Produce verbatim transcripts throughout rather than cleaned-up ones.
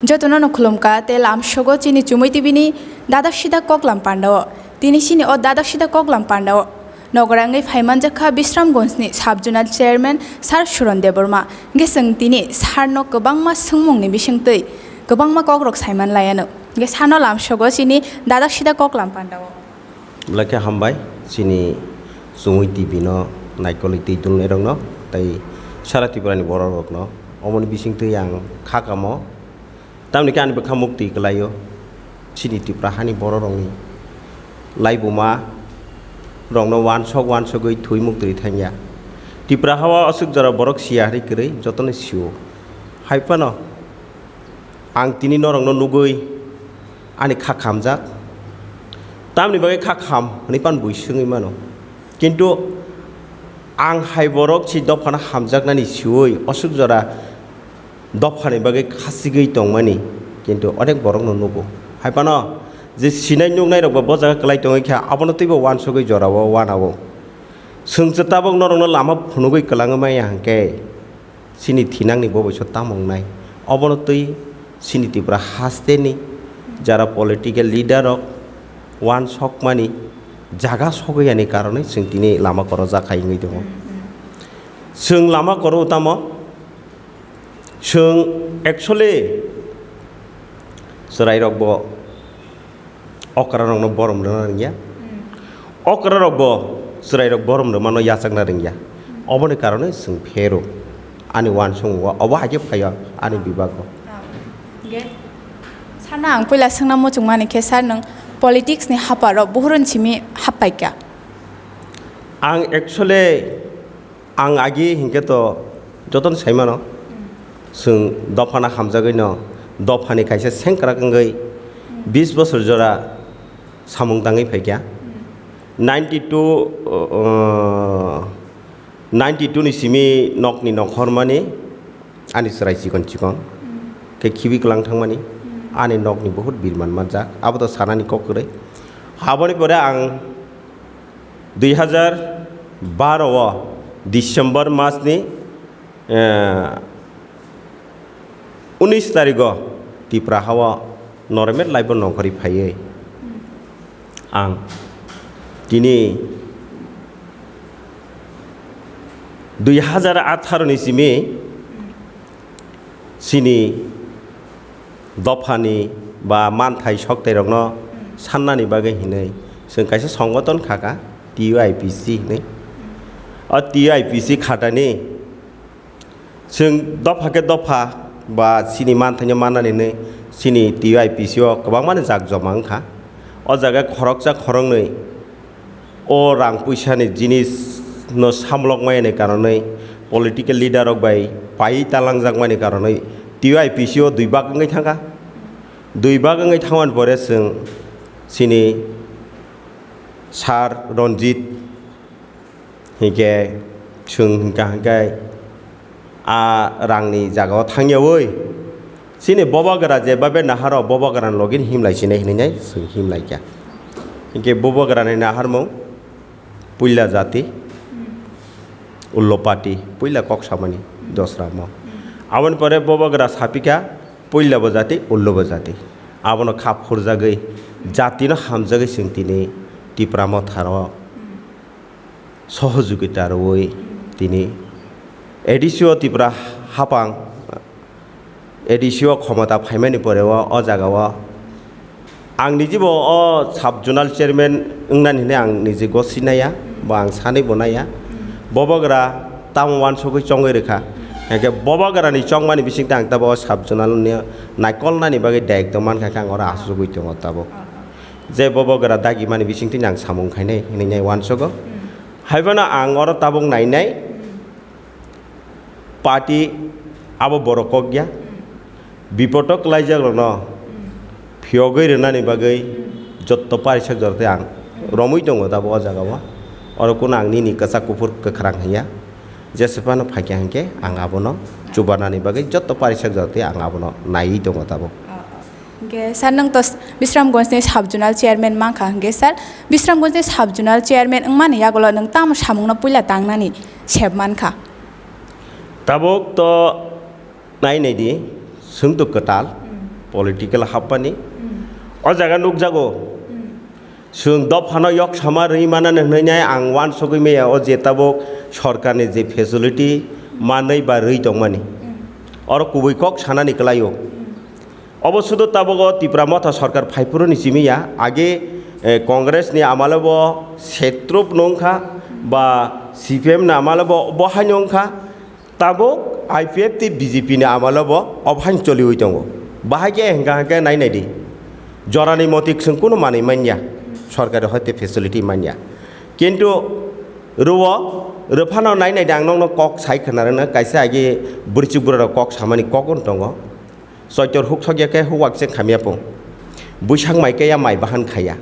Jotono no khulumkha tei lamsogo chini Chumui T V ni dadak sida koklam pandao. Tini chini o dadak sida koklam pandao nogorangwi phaimanjakha Bisramganj ni sub zonal chairman sir Suron Debbarma. Hwnkhe chwng tini sir no kwbangma swngmung ni bisingtwi kwbangma kokrok saiman laiano. Hwnkhe sir no lamsogo chini dadak sida koklam pandao. Belai khe hambai chini Chumui T V no naikolwi twi dunnairokno tei sara Tripura ni borok rokno. Omoni bisingtwi ang kha kamo. Tamni khe ani bwkha muktwi kwlaio. Chini Tripura hani borok rokni laibuma rokno wansok wansogwi thwi muktwi thangya. Tripura hao aswk jora borok siya hwnwi kwrwi jotono sio. Hai phano ang tini norokno nugwi ani kha khamjak. Tamni bagwi kha kham hwnwi pan bui swngwi mano. Kintu ang hai borok si dophano hamjaknani siwi aswk jora dophani bagwi khasigwi tongmani, kintu onek borokno nugo. Hai phano je sinai nuknairokbo bo jaga kwlai tongwi kha, abono teibo wansugwi jorao wanao. Chwngse tabuk norokno lama phunugwi kwlangwi maya hwnkhe, chini thinangni bo boiso tamo wngnai? Obono twi chini Tripura hasteni jara political leader rok wansokmani jaga sogwi yani karonwi chwng tini lama koro jakha wngwi tongo. Chwng lama koro tamo? Chwng actually chwrairokbo okra rokno borom rwna rwngya. Okra rokbo chwrairok borom rwmano yachakna rwngya. Oboni karone chwng phero ani wansukmung o, obo hai khe phaio ani bibago. Hwnkhe sana ang puila swngna muchungmani khe, sir, nwng politics ni haparo buhurun simi happaikha? Ang actually Ang agi hinkhe to jotono saimano, chwng dophano hamjagwino dophani kaisa sengkrak wngwi bis bosor jora samung tangwi phaikha. Ninety two, uh, ninety two ni simi nokni nongkhormani ani chwrai chikon chikon khe khibi kwlang thangmani, ani nokni buhut birman manjak, abo to sanani kok kwrwi. Aboni pore ang Dui hazar baro o December mas ni, eh, unis tarigo Tipra hao normet laibo nongkhorwi phaiwi ang tini dui hazar atharo ni simi chini dophani ba manthai soktairokno sannani bagwi hinwi chwng kaisa songoton khaka, T U I P C hinwi. O T U I P C khatani chwng dopha khe dopha ba chini manthaino mannani hinwi chini T U I P C o kwbangmani jak joma wngkha. O jaga khoroksa khoroknwi o rang puisani jinis no samlok maya ni karonwi, political leader rok bai pai talangjak mani karonwi T U I P C o dui bak wngwi thangkha. Dui bak wngwi thangmani pore chwng chini sir Ranjit hinkhe chwng hinkha hinkhe a rangni jagao thangyawi chini bobagra je babe naharo bobagrani login himlai sinai hinwi chwng himlaikha. Hinkhe bobagrani naharmung puila jati, ullo party, puila kok samani dosramo. Aboni pore bobagra sapikha puila bo jati, ullo bo jati. Abono kha phurjagwi jatino hamjagwi chwng tini Tipra Motharo sohojogita rwwi tini A D C o Tipra hapang A D C o khomota phaimani pore o, o jaga o ang niji bo o sub zonal chairman wngnani hinwi ang niji gosi naiya, bo ang sanwi bo naiya. Bobagra tamo wansugwi chongwi rwkha, hinkhe bobagrani chongmani bisingtwi ang tabuk o sub zonal ni naikolnani bagwi daitw mankha khe ang oro asugwi tongo tabuk. Je bobo gra dagi mani bisingtwi ang samung khainai hinwi nai uansugo. Haiphano ang oro tabuk nainai party abo borok kok ya. Bipodo kwlaijak rokno phiyogwi rwnani bagwi jotto parisak jortwi ang romwi tongo tabuk o jaga o. Oro kuno ang nini kwchak kuphur kwkhwrang hinya. Jesa phano phaikha hinkhe ang abono chubanani bagwi jotto parisak jortwi ang abono naiwi tongo tabuk. Hwnkhe sir, nwng to Bisramganj ni sub zonal chairman mankha, hwnkhe sir, Bisramganj ni sub zonal chairman wngmani yagulo nwng tamo samungno puila tangnani sep mankha? Tabuk to nai nai di, swng to kwtal. Political happani. Hmm. O jaga nukjago. Hmm. Chwng dophano yok sama rwi manani hwnwi nai ang uansugwi maya o je tabuk sorkarni je facility manwi ba rwi tongmani. Hmm. Oro kubui kok sanani kwlaio. Hmm. Obo sudo tabuk o Tipra Motha sorkar phaiphuru ni simi ya. Age, eh, Congress ni amalo bo setrup nungkha ba C P M ni amalo bo, bo hai nungkha. Tabuk I P F tei B J P ni amalo bo obo haino choliwi tongo. Bahai khe hwnkha hwnkhe nai nai di. Jorani motwi chwng kunu manwi manya. Sorkari hoite facility manya. Kintu rwo, rwphano nai nai di ang nokno kok sai khna rwna kaisa agi bwrwichwk bwrwi rok kok samani kok wng tongo. Choitor huk sokya khe huk wakse khamya pung. Buisak mai khe ya mai bahan khaya.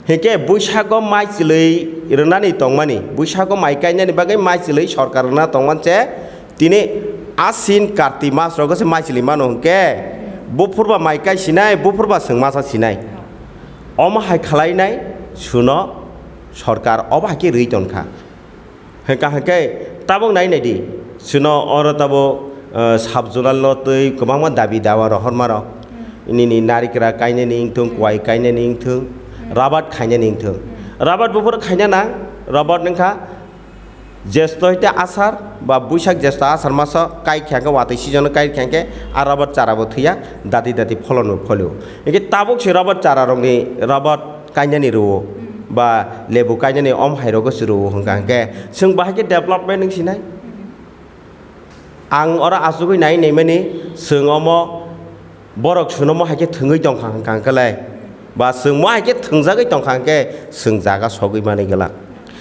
Hinkhe buisago mai chwlwi rwnani tongmani, buisago mai kainani bagwi mai chwlwi sorkar rwna tongman se tini Asin Karti mas rogo se mai chwlwi mano hinkhe buphurba mai kai sinai, buphurba chwng masa sinai. Omo hai khwlainai suno sorkar obo hai khe rwi tongkha. Hwnkha hwnkhe tabuk nai nai di, chwno oro tabuk, eh, sub zonal no twi kwbangma dabi dawa rohorma rok. Hmm. Nini narikra kainani wngthung, hmm, kwai kainani wngthung, hmm, rabat khainani wngthung. Hmm. Rabat buphuru khaina nang, rabat wngkha jesto hoite asar ba buisak jesto asar maso kai khe hwnkhe watwi season kai khe hwnkhe a rabat chara bo thwiya dati dati pholon bo pholio. Hwnkhe tabuk se rabat chara rokni rabat kainani rwo, hmm, ba lebu kainani om hai rogo se rwo hwnkha hwnkhe chwng bahai khe development wng sinai. Hmm. Ang oro achugwi nai naimani chwng omo borok chwngno mo hai khe thwngwi tongkha hwnkha hwnkhe lai, ba chwng mo hai khe thwngjagwi tongkha hwnkhe chwng jaga sogwi manwi glak.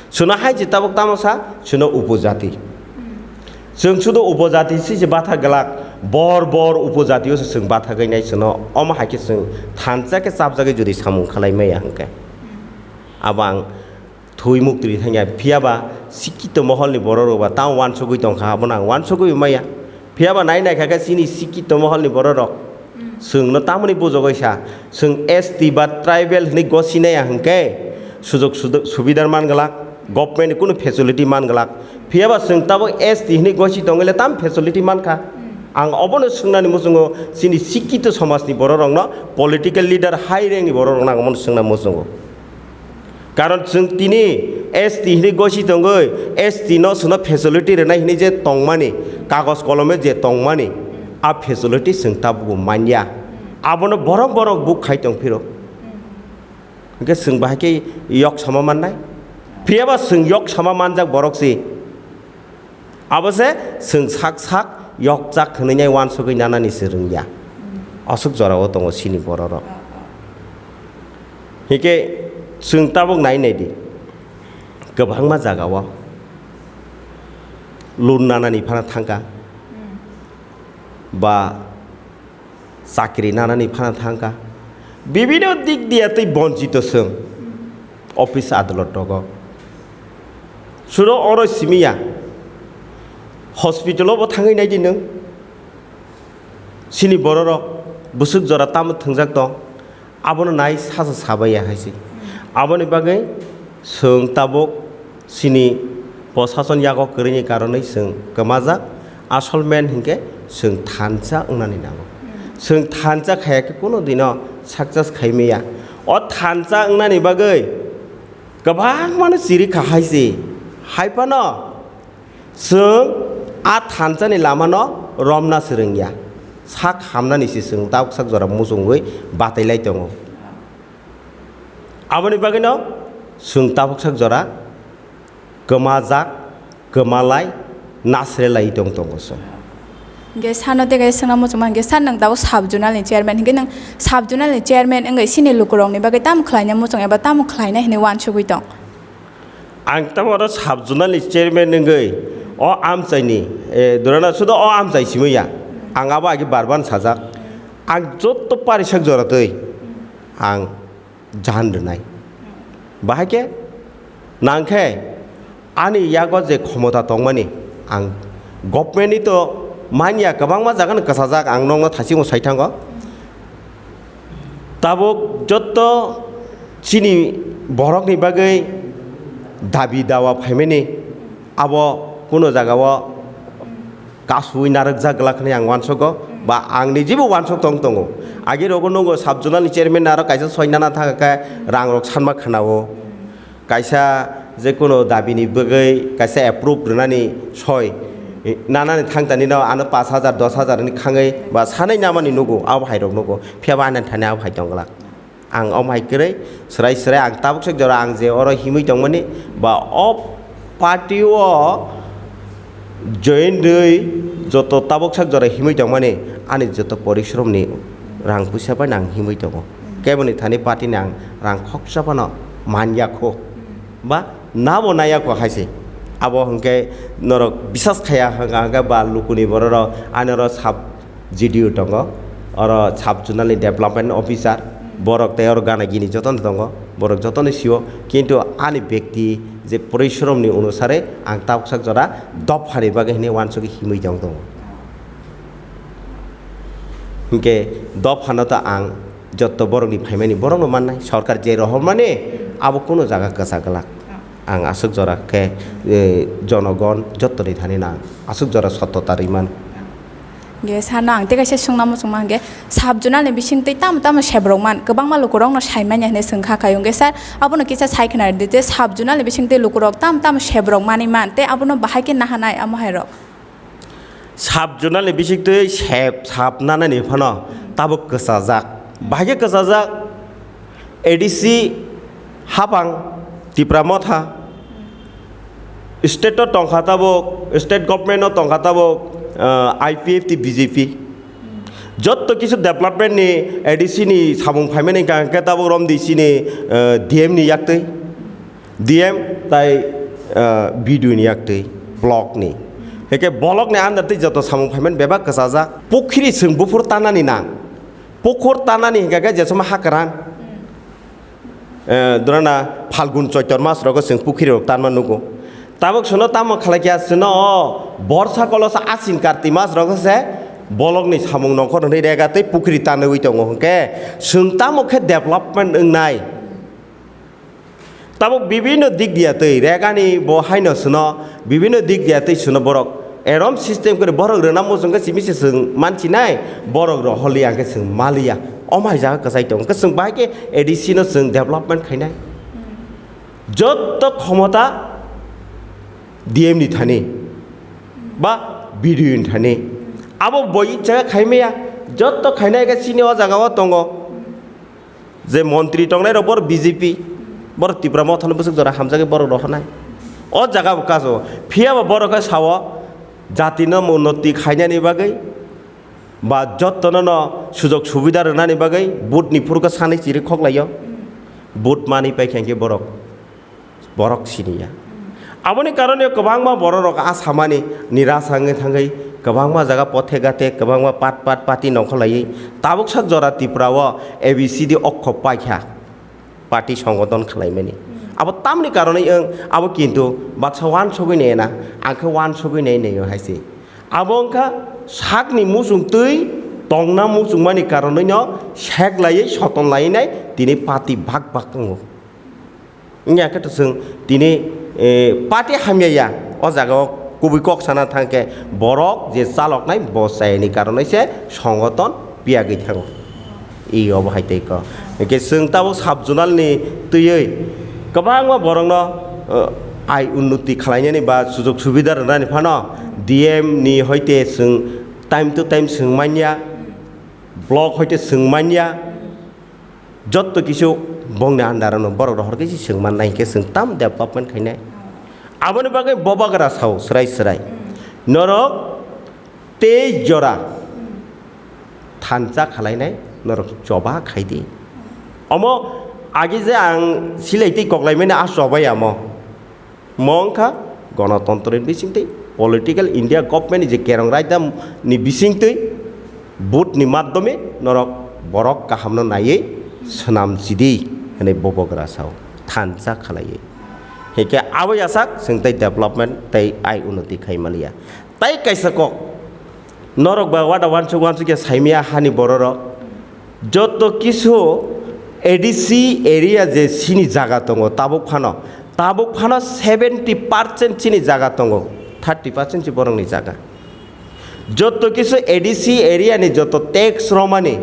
Chwngno hai se tabuk tamo sa chwngno upojati. Chwng sudo upojati si se batha glak, bor bor upojatio se chwng bathagwi nai chwngno omo hai khe chwng thansa khe chapjagwi jodi samung khlai maya hwnkhe. Abo ang thwi muktwi thangya, phiya ba sikito moholni borok rok ba tamo uansugwi tongkha, abono ang uansugwi maya. Phiya ba nai naikha khe chini sikito moholni borok rok chwngno tamoni bujogwi sa, chwng S T ba tribal hwnwi gosi naiya hwnkhe sujok sudo-, subidar man glak, government ni kunu facility man glak. Phiya ba chwng tabuk S T hwnwi gosi tongwi le tam facility man kha. Ang obono swngnani muchungo chini sikito somajni borok rokno, political leader high rank ni borok rokno ang omono swngna muchungo. Karon chwng tini S T hwnwi gosi tongwi, S T no chwngno facility rwnai hwnwi je tongmani, kagoj kolome je tongmani, a facility chwng tabukbo manya. Abono borok borok buk khai tong phiro. Hwnkhe chwng bahai khe yok sama mannai. Phiya ba chwng yok sama manjak borok se. Abo se chwng sak sak yokjak hwnwi nai uansugwi nanani se rwngya. Aswk jorao tongo chini bororok. Hwnkhe chwng tabuk nai nai di, kwbangma jagao loan nanani phano thangkha, ba chakri nanani phano thangkha. Bibino dik diya tei bonchito chwng office adolot rogo. Suro oro simiya hospital o bo thangwi nai di nwng. Chini bororok bwswk jora tamo thwngjak tong, abono nai sacha sabaiya hai se. Aboni bagwi chwng tabuk chini poshason yago kwrwini karonwi chwng kwmajak, asol main hinkhe chwng thansa wngnani nango. Chwng thansa khaya khe kunu dino success khai maya. O thansa wngnani bagwi kwbangmano chiri kha hai se. Hai phano chwng a thansani lamano romna se rwngya. Sak hamnani se chwng tabuk sak jora muchungwi batai lai tongo. Aboni bagwino chwng tabuk sak jora kwmajak, kwmalai, nasre lai tong tongo chwng. Hingke sano tei kaisa swngna muchungma hingke, sir, nwng tabuk sub zonal ni chairman, hingke nwng sub zonal ni chairman wngwi chini lukurokni bagwi tamo khlaina muchung eba tamo khlaina hinwi uansugwi tong? Ang tamo oro sub zonal ni chairman wngwi o amchaini, eh, dorana sudo o amchai simi ya. Ang abo agi barban sajak. Ang joto parisak jora twi ang jan rwnai. Bahai khe nang khe ani yago je khomota tongmani, ang government ni to manya kwbangma jaga no kwchajak, ang nokno thasingmo sai thango. Tabuk joto chini borokni bagwi dabi dawa phaimani abo kuno jagao kasui narwkjak glak hwnwi ang uansugo. Ba ang ni jibo wansuk tong tongo. Agi rogo nungo sub zonal ni chairman aro kaisa soi nana thang khe rang rok sanma khwnao. Kaisa je kono dabi ni bagwi kaisa approve rwnani soi nana ni thang tani no ano pash hajar, dos hajar ni khangwi ba sanai namani nugo, abo hai rok nugo. Phiya ba ani thani abo hai tong glak. Ang omo hai kwrwi swrai swrai ang tabuk sak jora ang je oro himwi tongmani ba o party o join rwi joto tabuk sak jora himwi tongmani ani joto porishrom ni rang puisa bai ang himwi tongo. Keboni thani party ni ang rang khoksa phano man ya kho ba nabo nai ya kho hai se. Abo hwnkhe norok bisas khaya hwnkha hwnkhe ba lukuni borok rok ani oro sab G D O tongo, oro sub zonal ni development officer, borok tei oro gana gini jotono tongo, borok jotono sio, kintu ani bekti je porishrom ni onusare ang tabuksak jora dopha ni bagwi hinwi wansugwi himwi tong tongo. Hinkhe dophano to ang jotto borokni phaimani borokno mannai, sorkar je rohormani abo kunu jaga kwchak glak. Ang aswk jora khe, eh, jonogon jottoni thani nang aswk jora sottota rwi mano. Ge sano ang tei kaisa swngna muchungma hwnkhe, sub zonal ni bisingtwi tamo tamo sebrok man, kwbangma lukurokno saimanya hinwi swngkha khayo. Hwnkhe sir, abono kisa sai khna rwdi je sub zonal ni bisingtwi lukurok tamo tamo sebrok manwi man tei abono bahai khe nahanai amo hai rok? Sub zonal ni bisingtwi sep sap nanani phano tabuk kwchajak. Bahai khe kwchajak A D C hapang Tipra Motha, state o tongkha tabuk, state government o tongkha tabuk, ah, I P F T B J P. Jotto kisu development ni A D C ni samung phaimani hwnkha hwnkhe tabuk romdi chini, ah, D M ni yaktwi. D M tai, ah, B D O ni yaktwi block ni. Heke block ni under twi joto samung phaimani bebak kwchajak. Pukhiri chwng buphur tanani nang. Pukhur tanani hingka khe jesoma hakwran. Eh, dorana Phalgun Choitor mas rogo chwng pukhiri rok tanma nugo. Tabuk sono tamo khalai kya sono o borsa kolosa Asin Karti mas rogo se block ni samung nongkhor hwnwi rega tei pukhiri tanwi tongo hwnkhe chwng tamo khe development wngnai. Tabuk bibinno dik diya twi regani bo haino sino bibinno dik diya twi sino borok erom system kori borok rwna muchung khe simi se chwng manchinai borok rok holi ang khe chwng maliya omo hai jaga kwchai tongo khe chwng bahai khe A D C no chwng development khainai jotto khomota D M ni thani ba B D O ni thani abo bo icha khaimaya jotto khainai khe chini o jaga o tongo. Je montri tongnai rok borok B J P, borok Tipra Mothano bwswk jora hamjagwi borok rohornai. O jaga bo kaso, phiya bo borok khe sao, jatino unnoti khainani bagwi, ba jottono no sujok subida rwnani bagwi, vote ni phuru khe sanwi chiri khoklaio, vote manwi paikha hinkhe borok. Borok siniya. Aboni karone kwbangma bororok a samani nirasa wngwi thangwi kwbangma jaga pothe gate kwbangma pat pat pati nongkholaiwi tabuksak jora Tripura o A B C D okho paikha party songodon khwlaimani. Abo tamni karone wng abo kintu baksa wansugwi naina ang khe wansugwi nai naio hai se. Abo wngkha sakni muchung twi tongna muchungmani karonwino seklaiwi sotonlaiwi nai tini party bak bak wngo. Wngya khe to chwng tini, eh, party hamya ya. O jaga o kubui kok sana thang khe borok je chaloknai bo chayani karonwi se songoton piyagwi thango. I obo hai tei kok. Hwnkhe chwng tabuk sub zonal ni twiwi kwbangma borokno, eh, ai unnoti khlainani ba sujok subida rwnani phano D M ni hoite chwng time to time chwng manya, block hoite chwng manya. Jotto kisu bongni under ano borok rohor khe se chwng mannai hinkhe chwng tam development khainai. Aboni bagwi bobagra sao swrai swrai. Norok tei jora thansa khalainai norok choba khaidi. Omo agi je ang silai tei koklaimani a chobai amo. Mo wngkha gonotontro ni bisingtwi, political India government ni je kerong raida ni bisingtwi vote ni madhyome norok borok kahamno naiwi swnam sidi hwnwi bobogra sao thansa khalaiwi. Hinkhe abo yasak chwng tei development tei ai unnoti khai manliya. Tai kaisa kok, norok ba wada wansuk wansuk ya saimaya hani bororok. Joto kisu A D C area je chini jaga tongo, tabuk phano, tabuk phano seventy percent chini jaga tongo, thirty percent se borokni jaga. Joto kisu A D C area ni joto tax romani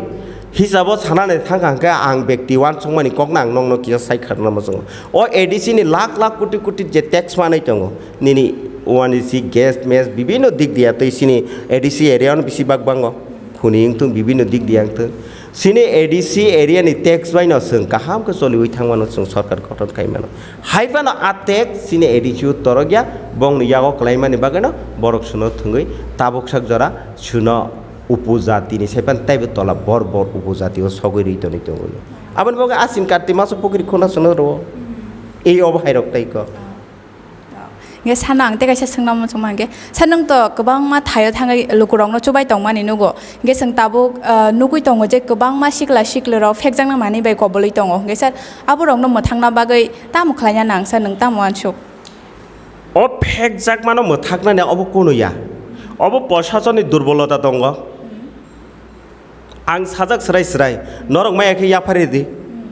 hisabo sanani thangkha hwnkhe ang bekti uansukmani kokno ang nokno kisa sai kharna muchungo. O A D C ni lakh lakh koti koti je tax manwi tongo, nini uani si gas mes bibino dik diya tei sini A D C area no bisi bak bango khuni wngthung bibino dik diya wngthung. Sini A D C area ni tax bai no chwng kaham khe choliwi thangmano chwng sorkar gothon khai mano. Hai phano a tax sini A D C o torok ya, bongni yago kwlaimani bagwi no borok suno thwngwi tabuk sak jora suno upojati ni sai phano teibo tola bor bor upojati o sogwi rwi tonwi tongo. Aboni bagwi asin karti maso pukri khuna suno rwo. Ei obo hai rok tai ko. Hingke sano ang tei kaisa swngna muchungma hingke, sir, nwng to kwbangma thaio thangwi lukurokno chubai tongmani nugo. Hingke chwng tabuk, ah, nugui tongo je kwbangma sikla siklirok phekjakna manwi bai kobolwi tongo. Hingke, sir, aborokno mwthangna bagwi tamo khlaina nang, sir, nwng tamo uansuk? O phekjakmano mwthaknani obo kunu ya. Obo prosasonni durbolota tongo. Ang sajak srai srai, norok maya khe yaphari di.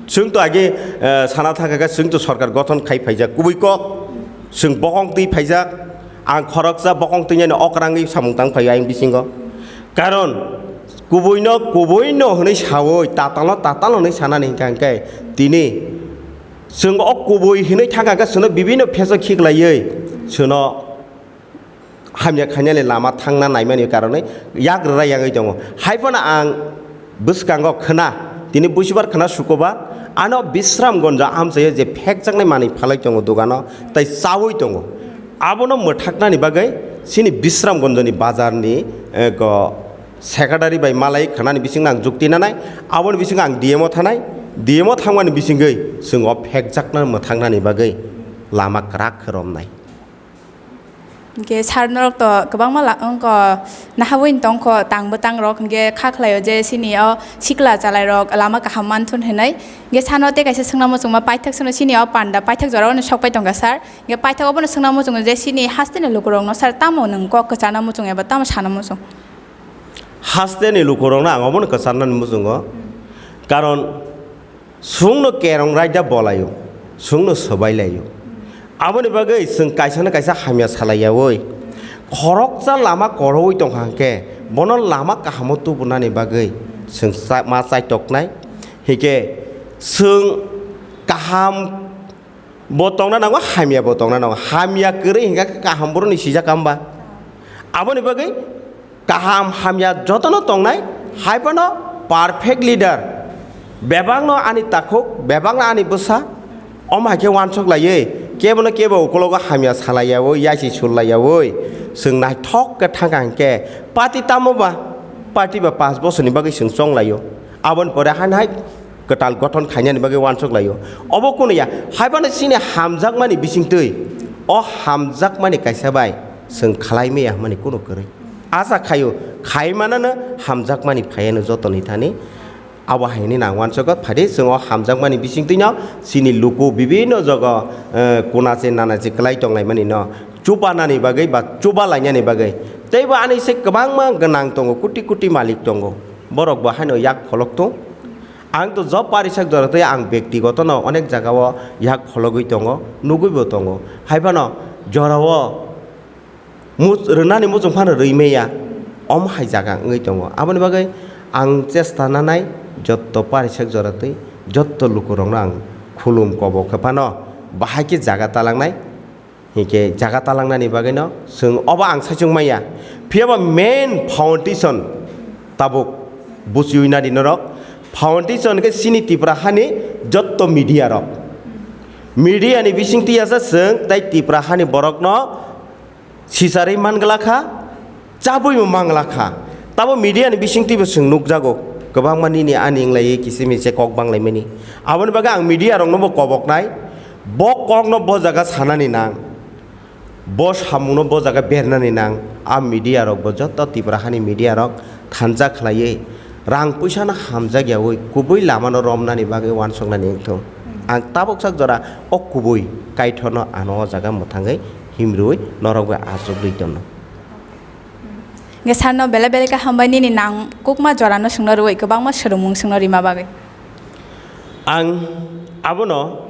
Chwng to age, eh, sana thangkha khe chwng to sorkar gothon khai phaijak. Kubui kok, chwng bokong twi phaijak. Ang khoroksa bokong twi nani okrangwi samung tang phaio ayang bisingo. Karon kubuino kubuino hwnwi saui, tatalno tatal hwnwi sanani hwnkha hwnkhe tini chwng o kubui hwnwi thangkha khe chwngno bibino pheso khiklaiwi chwngno hamya khainani lama thangna naimani karonwi yak rwrai yangwi tongo. Hai phano ang bwskango khna, tini busibar khna sukobar, ano Bisramgonjo amchaio je phekjaknai manwi phalai tongo dogano, tei chaui tongo. Abono mwthaknani bagwi chini Bisramgonjoni bazarni, eh, go secretary bai malai khnani bisingo ang jukti nanai, aboni bisingo ang D M o thanai, D M o thangmani bisingwi chwng o phekjakna mwthaknani bagwi lama kwrak khe romnai. Hingke sir norok to kwbangma la-, wngkha nahabwi tongkho tang bwtang rok, hingke kha khlaio je sini o sikla chalai rok lama kaham manthun hinwi. Hingke sano tei kaisa swngna muchungma paithak sano sini o panda paithak jora o sok pai tongkha sir. Hingke paithak obono swngna muchungo je sini hasteni lukurokno sir tamo nwng kok kwchana muchung eba tamo sana muchung? Hasteni lukurokno ang obono kwcharnani muchungo, karon Chwngno kerong raida bolaio, chwngno swbai laio. Aboni bagwi chwng kaisano kaisa hamya salai yaui, khoroksa lama koroui tongkha hwnkhe, bono lama kahamo tubunani bagwi chwng cha-, ma chaitoknai. Hwnkhe chwng kaham bo tongna nango, hamya bo tongna nango. Hamya kwrwi hwnkhe kaham borokni sijak kha hwnba? Aboni bagwi kaham hamya jotono tongnai, hai phano perfect leader, bebakno ani takhuk, bebakno ani bwsa, omo hai khe uansuk laiwi, kebono kebo ukologo hamya salai yaui, yaisi sul lai yaui, chwng naithok khe thangkha hwnkhe party tamo ba, party ba panch bosorni bagwi chwng chong laio. Aboni pore haino hai kwtal gothon khainani bagwi uansuk laio. Obo kunu ya, hai phano chini hamjakmani bisingtwi, o hamjakmani kaisa bai chwng khlai maya hwnmani kunu kwrwi. Acha khaio, khai manano hamjakmani phaiano jotoni thani. Abo hai hwnwi nang uansukha, phai di chwng o hamjakmani bisingtwino chini luku bibinno jogo, eh, kuna se nana se kwlai tonglaimani no chubanani bagwi ba chuba lainani bagwi. Teibo ani se kwbangma gwnang tongo, kuti kuti malik tongo. Borok bo haino yak pholok tung. Ang to job parisak jora tei ang bektigoto no onek jaga o yak phologwi tongo, nugwi bo tongo. Hai phano jora o mu-, rwnani muchung phano rwi maya, omo hai jaga wngwi tongo. Aboni bagwi ang chesta nanai jotto parisak jora tei jotto lukurokno ang khulum kobok khe phano bahai khe jaga talangnai. Hinkhe jaga talangnani bagwino chwng obo ang saichung maya. Phiyaba main foundation tabuk buchiwi nadi norok. Foundation khe chini Tripura hani jotto media rok. Media ni bisingtwi yasa chwng tei Tripura hani borokno sicharwi manglakha, chabwibo manglakha. Tabo media ni bisingtwibo chwng nukjago, kwbangma nini ani wnglaiwi kisi misi kok banglaimani. Aboni bagwi ang media roknobo koboknai, bo kokno bo jaga sanani nang, bo samungno bo jaga bernani nang. A media rokbo joto Tripura hani media rok thansa khlaiwi rang puisano hamjak yaui kubui lamano romnani bagwi uansuknani wngthung. Ang tabuk sak jora o kubui Kaitorno ano o jaga mwthangwi himrwi norokbai achugwi tono. Hwnkhe sarno belai belai khe hambai nini nangkukma jorano swngna rwui kwbangma swrwngmung swngna rima bagwi. Ang abono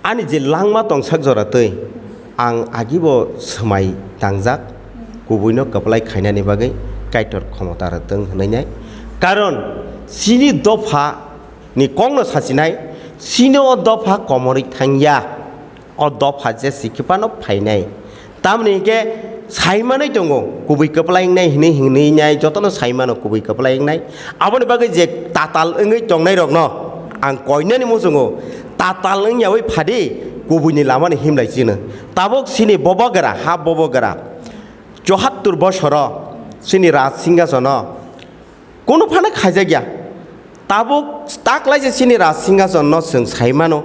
ani je langma tongsak jora twi ang agibo swmai tangjak. kubuino kwplai khainani bagwi Kaitor khomota rwtwng hwnwi nai. Karon chini dopha ni kokno sachinai, chini o dopha komorwi thangya, o dopha je sikhe phano phainai. Tamoni hinkhe saimanwi tongo, kubui kwplai wngnai hwnwi, hwnwi nai jotono saimano kubui kwplai wngnai. Aboni bagwi je tatal wngwi tongnairokno ang koinani muchungo, tatal wngyawi phadi kubuini lamani himlai chino. Tabuk chini bobo gra, ha bobo gra, chuhattur bosoro chini raj singhasono kunu phano khaijakya. Tabuk taklai je chini raj singhasono chwng saimano,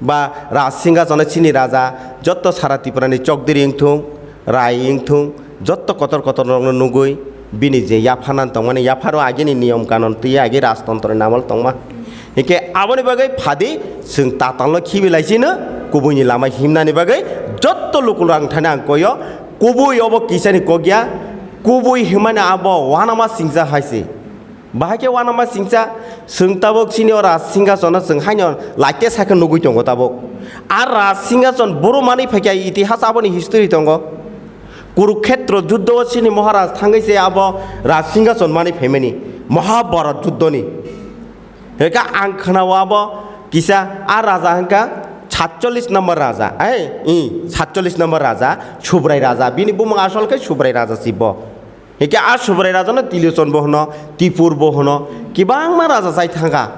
ba raj singhasono chini raja jotto sara Tripurani chokdiri wngthung, rai wngthung, jotto kotor kotor rokno nugwi bini je yaphanan tongmani, yapharo agini niyom kanon twi agi rajtontro namol tongma. Hinkhe aboni bagwi phadi chwng tatalno khibi lai chino, kubuini lama himnani bagwi jotto lukurang thani ang koyo, kubui obo kisani kokya, kubui himani abo wanama singcha hai se. Bahai khe wanama singcha, chwng tabuk chini o raj singhasono chwng haino laite sakhe nugwi tongo tabuk. A raj singhason boro manwi phaikha, itihas aboni history tongo. Kurukhetro juddho o chini Maharaj thangwi se abo raj singhason manwi phaimani, Mahabharat juddhoni. Heka ang khwnao abo kisa a raja hwnkha satchollis number raja, ai, i, satchollis number raja, Subrai raja, bini bumung asol khe Subrai raja si bo. Hinkhe a Subrai rajano Tilochon bo hwno, Tipur bo hwno, kibangma raja chai thangkha.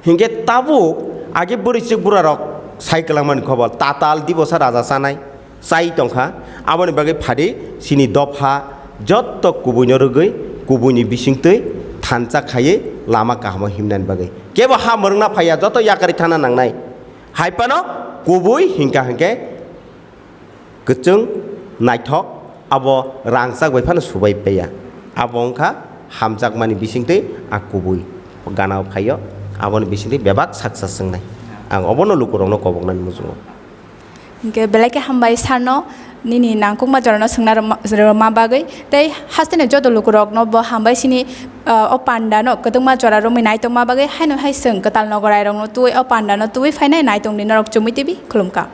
Hinkhe tabuk age bwrwi chwk bwrarok sai kwlangmani khobor, tatal dibosa raja chanai chai tongkha. Aboni bagwi phadi chini dopha jotto kubuino rwgwi, kubuini bisingtwi thansa khaiwi lama kahamo himnani bagwi. Kebo ha mwrwngna phaiya, joto yakarwi thangna nangnai. Hai phano kubui hinkha hinkhe kwchwng, naithok, abo rangchak bai phano subai paiya. Abo wngkha hamjakmani bisingtwi a kubui ganao phaio, aboni bisingtwi bebak saksa swngnai. Ang obono lukurokno koboknani muchungo. Hinkhe belai khe hambai sarno nini nangkukma jorano swngna rwma, rwma bagwi, tei hasteni joto lukurokno bo hambai sini, ah, o pandano kwtwkma jora romwi naitokma bagwi, haino hai chwng kwtal nogorairokno twiwi o pandano twiwi phainai naitongni norok Chumui T V khulumkha.